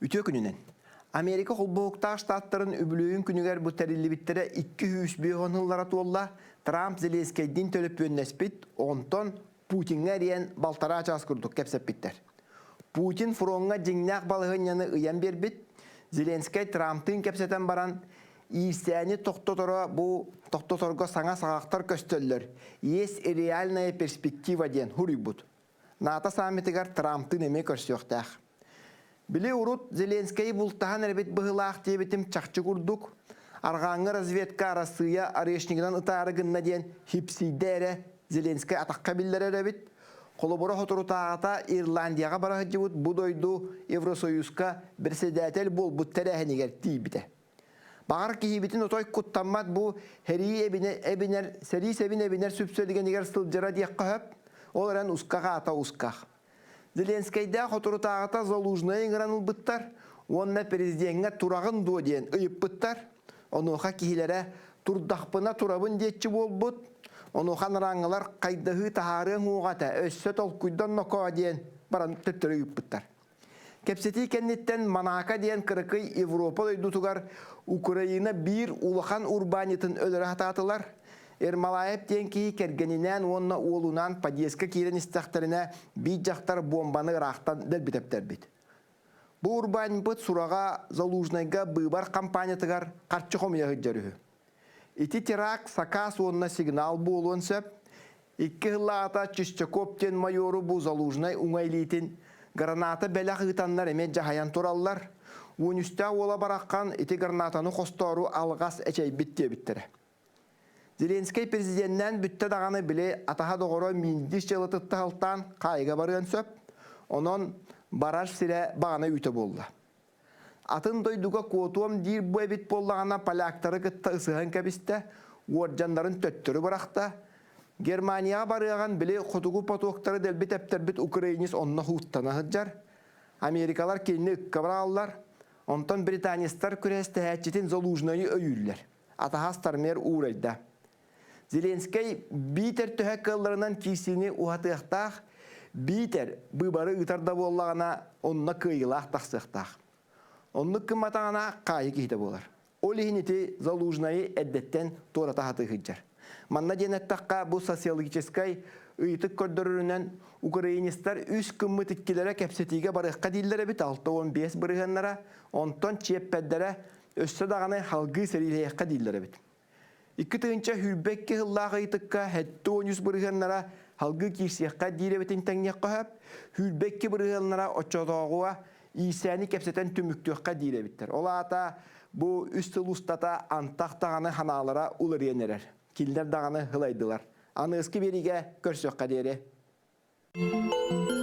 Үтүө күнүнэн! Америка Холбоһуктаах Штаттарын үбүлүөйүн күнүгэр бу тэриллибиттэрэ 205 сыллара туолла, Трамп Зеленскэйдиин төлөпүөннэспит, онтон Путиҥҥа эрийэн балтараа чаас курдук кэпсэппиттэр. Путин фроҥҥа дьиҥнээх балаһыанньаны ыйан биэрбит, Зеленскэй Трамптыын кэпсэтэн баран, иирсээни тохтоторо бу тохтоторго саҥа саҕахтар көстөллөр, есть реальная перспектива диэн суруйбут. НАТО саммитыгар Трамптыын эмиэ көрсүөхтээх. Били урут Зеленскэйи бултаһан эрэбит быһыылаах диэбитим чахчы курдук, арҕааҥҥы разведка Арассыыйа орешнигынан ытаары гынна диэн хипсийдэ эрэ Зеленскэй атахха биллэрэр эбит. Холобура соторутааҕыта Ирландияҕа бара сылдьыбыт бу дойду Евросоюзка председатель буолбут тэрээһинигэр тиийбитэ. Баҕар киһибитин отой куттаммат бу сэрии эбинэ эбинэр сэрии сэбин эбинэр сүпсэлгэнигэр сылдьара диэххэ сөп. Ол эрэн усках аата усках. Зеленскэйдээх соторутааҕыта Залужнайы ыҥыран ылбыттар уонна президеҥҥэ тураҕын дуо диэн ыйыппыттар. Онуоха киһилэрэ турдахпына турабын диэччи буолбут. Онуоха анарааҥҥылар хайдаһыы таһаарыаҥ уоҕа этэ, өссө толкуйдан нокоо диэн баран төттөрү ыыппыттар. Кэпсэтии кэнниттэн Монако диэн кыракый Европа дойдутугар Украина биир улахан урбаанньытын өлөрө сатаатылар. Ермолаев диэн киһи кэргэнинээн уонна уолунаан подъездка киирэн истэхтэринэ биир дьахтар буомбаны ыраахтан дэлби тэптэрбит. Бу урбаанньыппыт сураҕа Залужнайга быыбар хампаанньатыгар харчы хомуйа сылдьар үһү. Ити теракт сакаас уонна сигнал буолуон сөп. Икки сыллааҕыта Чистяков диэн майору бу Залужнай уҥа илиитин граната бэлэх ыытаннар эмиэ дьаһайан тураллар. Уонүстээх уола бараххан ити гранатаны хостоору алҕас эчэйбит диэбиттэрэ. Зеленскэй президеннээн бүттэ даҕаны били атаһа доҕоро Миндич дьыалатыттан алтаан хаайыга барыан сөп. Онон барар сирэ баҕана үүтэ буолла. Атын дойдуга куотуом диир бу эбит буоллаҕына поляктары кытта ысыһан кэбистэ, уордьаннарын төттөрү бырахта. Германияҕа барыаҕын били хотугу потоктары дэлби тэптэрбит украинец онно һууттана сылдьар. Америкалар кинини ыкка быраҕаллар, онтон британецтар күрэстэһээччитин Залужнайы өйүүллэр. Атаһа Стармер уурайда. Зеленскэй биитэр төһө кыалларынан киирсиини уһатыахтаах, биитэр быыбары ыытар да буоллаҕына, онно кыайыылаах тахсыахтаах. Оннук гымматаҕына хаайыы киһитэ буолар. Ол иһин ити Залужнайы эрдэттэн туората сатыы сылдьар. Манна диэн эттэххэ, бу социологическай ыйытык көрдөрөрүнэн украинецтар үс гыммыт иккилэрэ кэпсэтиигэ барыахха дииллэр эбит 65 бырыһыаннара, онтон чиэппэрдэрэ өссө даҕаны салгыы сэриилэһиэххэ дииллэр эбит. 2022 сыллаах ыйытыкка 73 бырыһыаннара салгыы киирсиэххэ диир эбитин тэҥниэххэ сөп. 22 бырыһыаннара оччотооҕуга иирсээни кэпсэтэн түмүктүөххэ диир эбиттэр. Ол аата бу үс сыл устата антах даҕаны ханаалара уларыйан эрэр. Кинилэр даҕаны ылайдылар. Аныгыскы биэриигэ көрсүөххэ диэри.